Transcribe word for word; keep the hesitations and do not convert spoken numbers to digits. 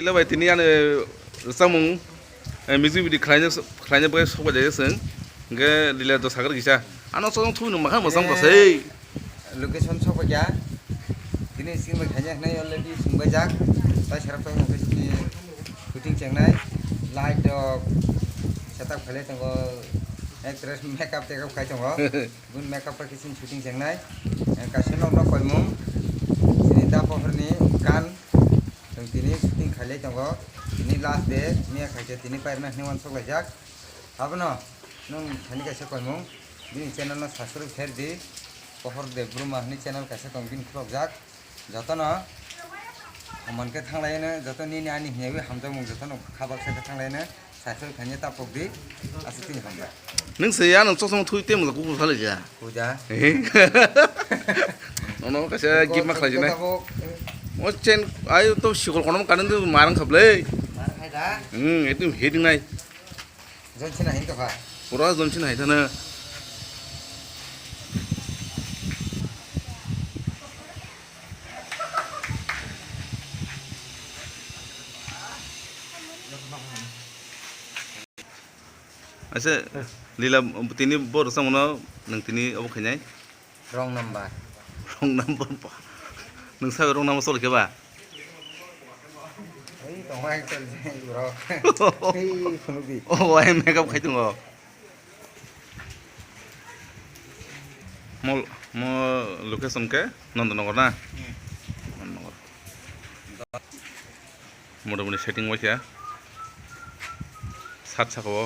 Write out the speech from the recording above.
Lila bai tini ani rwchapmung, eh, music video khlaina, khlaina bagwi sok bai chwng. Hwnkhe Lila do sakar kisa. Ano chwng thubui nwng makhang mwchang Eh, kwsai. Location sok bai kha. Tini sing bai khaina hwnwi already sung bai jak. Tai sarap pai hwnkhe sini shooting chengnai. Light rok setup khailai tongo. Actress makeup tekap khai tongo. Bun makeup pai khe sini shooting chengnai. Eh, kaisa nok nok koimung. Sini da pohorni kan. Chwng tini shooting khailai tongo. Tini last day, miya khaikhe tini pairwknai hwnwi uansuk laijak. Abono nwng thani kaisa koimung, bini channel no subscribe kher di. Pohor Debbarma hwnwi channel kaisa tong bini khulokjak. Jotono hamon khe thanglaiano, joto nini ani hwnyawi hamjakmung jotono kha baksa khe thanglaiano. Cycle khaina ta pok di, aswk tini hambai. Nwng se ya, nwng chosma thui tei mungsa kuphur salai ya. Puja. Nono kaisa gift ma khlai jinai. Tabuk. O chen, ai to sikol kono kanang tu marang khablai. Mar khai da. Hmm, itu heading nai. Jon china hin to kha. Pura jon china hai thana. Aise, Lila, tini bo rwchapmano nwng tini obo khainai? Wrong number. Wrong number ba. Nwng sabai wrong number choli khe ba? Ei, tongo ang choli bro. Ei, phunukdi. Oh, ai makeup khai tongo. Mo, mo location khe Nandanagar na? Hmm. Nandanagar. Motamoti setting bai kha. Sat saka o